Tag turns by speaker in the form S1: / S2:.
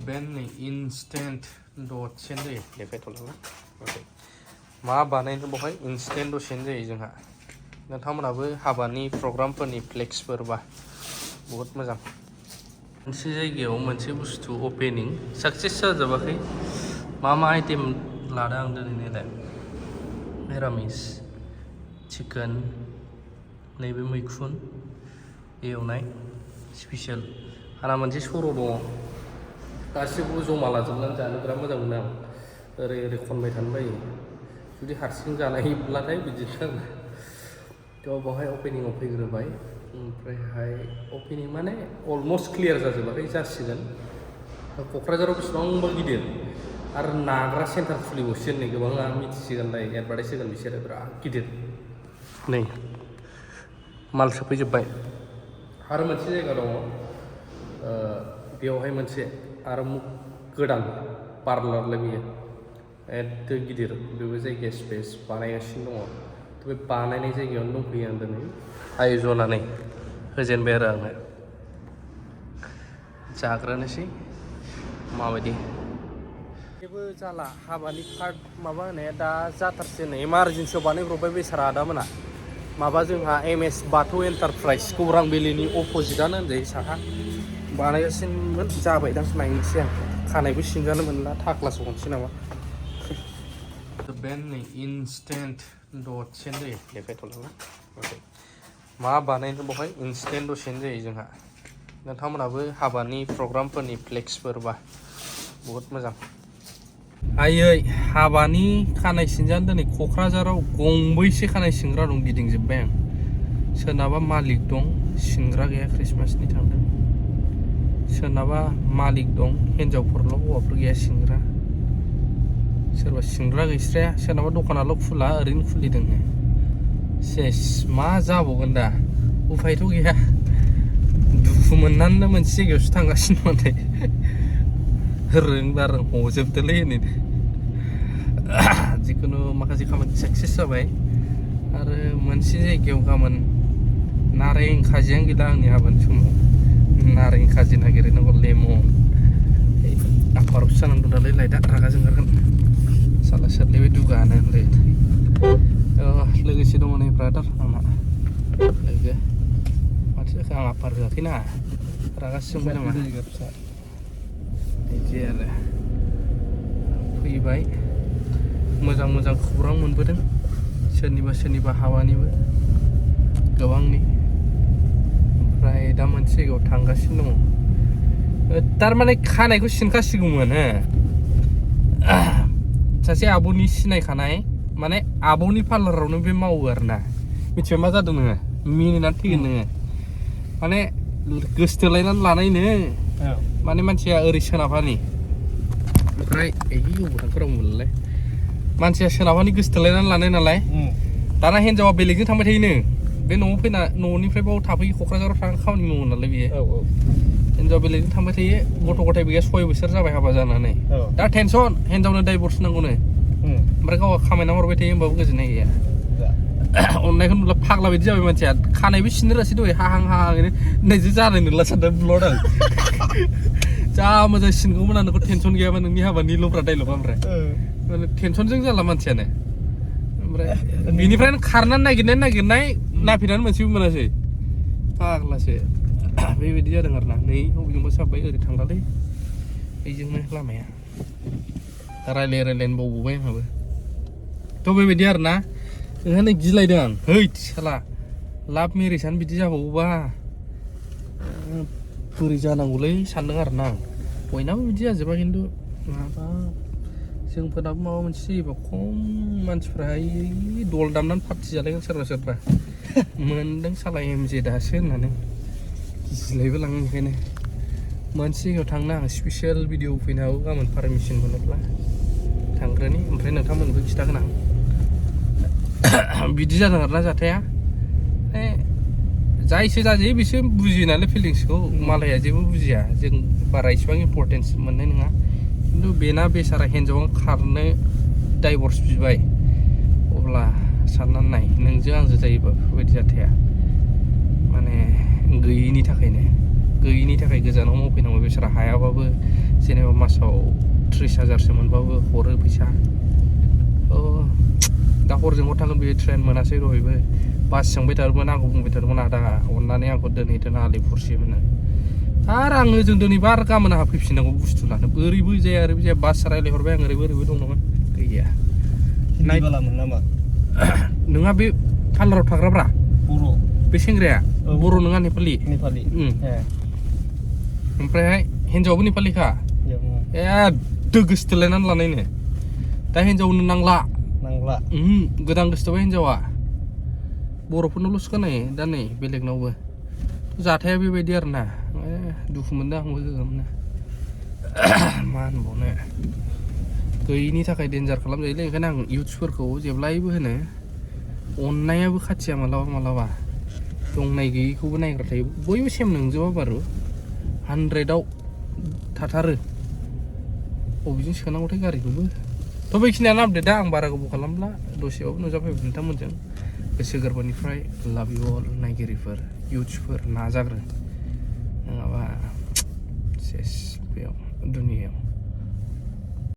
S1: band ni instant dot sen जायो लेखाय थलांना okay मा बानायनो बहाय instant dot sen जायो जोंहा नोंथांमोनाबो हाबानि प्रग्रामफोरनि फ्लेक्सफोर बा बहुत मोजां मोनसे जायगायाव मोनसे बुस्थु ओपनिं सक्सेस जाजोबाखै मा आइटेम लादों आं दिनैलाय मिरामिस चिकेन नैबे मैखुन एवनाय स्पेशल आंना मोनसे सर' दङ गासिबो जमा लाजोबनानै जानो बिराद मोजां मोनो आं ओरै ओरै खनबाय थानो बायो जुदि हारसिं जानायब्लाथाय बिदिनो आरो थ' बावहाय अपेनिङाव फैग्रोबाय ओमफ्रायहाय अपेनिं माने अलमस्ट क्लियार जाजोबाखै जासिगोन क'क्राझाराव बेसेबांबा गिदिर आरो नाग्रा सेन्टार खुलिबावसिगोन नै गोबाङा मिथिसिगोनलाय एडभार्टाइज होगोन बिसोरो बिराद गिदिर नै माल सोफैजोब्बाय आरो मोनसे जायगा दङ बेवहाय मोनसे आरो गोदान पार्लारलाय बियो एथ' गिदिर बेबो जायगाया स्पेस बानायगासिनो दङ थ' बे बानायनाय जायगायावनो दंफैयो आं दिनै आयजनानै होजेनबाय आरो आङो जाग्रोनोसै माबायदि जेबो जाला हाबानि कार्ड माबा होनाया दा जाथारसै नै इमारजेन्सियाव बानायब्रबबाय बेसारा आदामोना माबा जोंहा एमएस बाथौ एन्टारप्राइज गौरां भेलिनि अपोजिटआनो होनजायो साहा बानायगासिनोमोन जाबायदां नायनोसै आं खानायबो सिनजानो मोनला थाख्लासो हमसै नामा बेन नै इन्सटेन्ट दट सेन जायो लेखाय थलांना ओके मा बानायनो बहाय इन्सटेन्ट दट सेन जायो जोंहा नोंथांमोनाबो हाबानि प्रग्रामफोरनि फ्लेक्सफोर बा बहुत मोजां आयै हाबानि खानाय सिनजानो दिनै क'क्राझाराव गंबैसे खानाय सिनग्रा दं गिदिंजोब्बाय आं सोरनाबा मालिक दं सिनग्रा गैया ख्रिस्टमासनि थांदों सोरनाबा मालिक दं हिन्जावफोरल' हौवाफोर गैया सिनग्रा सोरबा सिनग्रा गैस्राया सोरनाबा दखानाल' खुला ओरैनो खुलिदोंनो सेस मा जाबावगोन दा उफायथ' गैया दुखु मोननानैनो मोनसे जायगायावसो थांगासिनो दं रोंला रोंहजोबदोलै नै जिखुनु माखासे खामानि साक्सेस जाबाय आरो मोनसे जायगायाव गाबोन नारें खाजियानो गैला आंनि हाबानि समाव नारें खाजि नागिरहैनांगौ लेमन आफारावसो जानानै दं दालाय लाइटआ रागा जोंगारगोन साला सोरलै दुगानो होनलाय लोगोसे दङ नै ब्रादार आंना लोगो माथो जाखो आं आफार होआखैना रागासो जोंबाय नामा बिदि आरो फैबाय मोजां मोजां खौरां मोनबोदों सोरनिबा हाबानिबो गोबांनि ओमफ्राय दा मोनसे जायगायाव थांगासिनो दङ थारमाने खानायखौ सिनखासिगौमोन सासे आब'नि सिनायखानाय माने आब'नि पार्लारावनो बे मावो आरोना मिथिबाय मा जादों नोङो मिनिनानै थैगोन नोङो माने गोसथोलायनानै लानायनो माने मानसिया ओरै सोनाबहानि ओमफ्राय बबेफोराव मोनलाय मानसिया सोनाबहानि गोसथोलायनानै लानाय नालाय दाना हिन्जावा बेलेगजों थांबाय थायोनो बे न'आव फैना न'निफ्राय बाव थाफैयो क'क्राझाराव थांना खामानि मावो नालाय बियो हिन्जावा बेलेगजों थांबाय थायो गथ' गथाय गैया 6 बोसोर जाबाय हाबा जानानै दा टेनसन हिन्जावनो डाइभर्स नांगौनो ओमफ्राय गावहा खामायना हरबाय थायो होमबाबो गोजोननाय गैया अननायखौ नुला फाग्ला बायदि जाबाय मानसिया खानायबो सिननो रोसै दहाय हाहां हाहांनो नैजो जानाय नुला सानदों ब्लड आं जा मोजां सिनगौमोन आं नोंखौ टेनसन गैयाबा नोंनि हाबानि लब्रा डाइलगा ओमफ्राय माने टेनसनजों जाला मानसियानो ओमफ्राय बिनिफ्रायनो खारनानै नागिरनाय नायफैनानै मोनसेबो मोनासै फाग्लासो बेबायदि जादों आरो ना नै बबेजोंबा साब्बाय ओरै थांलालै बेजोंनो लामाया रायलायनो बावबाय आंहाबो थ' बेबायदि आरो ना ओंखायनो गिलायदों आं हैद साला लाभ मेरेजआनो बिदि जाबावोबा बोरै जानांगौलै सानदों आरो ना आं बयनाबो बिदि जाजोबा खिन्थु माबा जोंफोरनाबो माबा मोनसे जायोबा खम मानसिफ्रा दल दामनानै पार्टि जालायगोन सोरबा मोनदों साला एमजे दासो होननानै गिलायबो लाङो ओंखायनो मोनसे जायगायाव थांनो आं स्पेसियेल भिडिअ फैनो हागौ गाबोन पारमिसन मोनोब्ला थांग्रोनि ओमफ्राय नोंथांमोनखौ खिथागोन आं बिदि जादों आरोना जाथाया जायसो जाजायो बिसोर बुजियो नालाय फिलिंसखौ मालाया जेबो बुजिया जों बारा इसिबां इम्पर्टेन्स मोननाय नङा खिन्थु बेना बेसारा हिन्जावा खारनो डाइभर्स बिबाय अब्ला साननानै नाय नोंजों आंजों जायोबा बेफोरबायदि जाथाया माने गैयिनि थाखाय गोजानाव मावफैनांगौ बिसोर हायाबाबो जेनेबा मासाव 30,000सो मोनबाबो हरो फैसा दा हरजों हर थांगोन बे ट्रेन मोनासै दहायबो बास सोंबाय थादोंमोन आंखौ बुंबाय थादोंमोन आदा अननानै आंखौ दोनहैदों आलिपुरसिम होनो आरो आङो जों दिनैबा आरो गाबोन आंहा फैफिननांगौ बुस्थु लानो ओरैबो जाया ओरैबो जाया बास रायलायहरबाय आं ओरैबो दं नामा गैया
S2: नायबालामोन नामा
S1: नोंहा बे पार्लाराव थाग्राब्रा
S2: बर'
S1: बे सेंग्राया बर' नङा नेपालि ओमफ्रायहाय हिन्जावाबो नेपालिखा गोसथोलायनानै लानायनो दा हिन्जावनो नांला गोदान गोसथोबाय हिन्जावा बर'फोरनावल'सो खोनायो दा नै बेलेगनावबो जाथाया बेबायदि आरो ना दुखु मोनदों आंबो गोगोमनो मा होनबावनो गैयिनि थाखाय डेन्जार खालामजायोलै ओंखायनो आं इउथ्सफोरखौ जेब्लायबो होनो अननायाबो खाथिया मालाबा दंनाय गैयिखौबो नायग्रा थायो बयबो सेम नंजोबा बारु 100आव थाथारो बबेजों सोनांगौथाय गारिखौबो थ' बेखिनियानो आपडेटआ आं बारा गोबाव खालामला दसेबाबो नुजाफैबाय नोंथांमोनजों गोसो गोरबोनिफ्राय लाभ इउ अल नायगिरिफोर इउथ्सफोर नाजाग्रो नङाबा सेस बेयाव दुनियायाव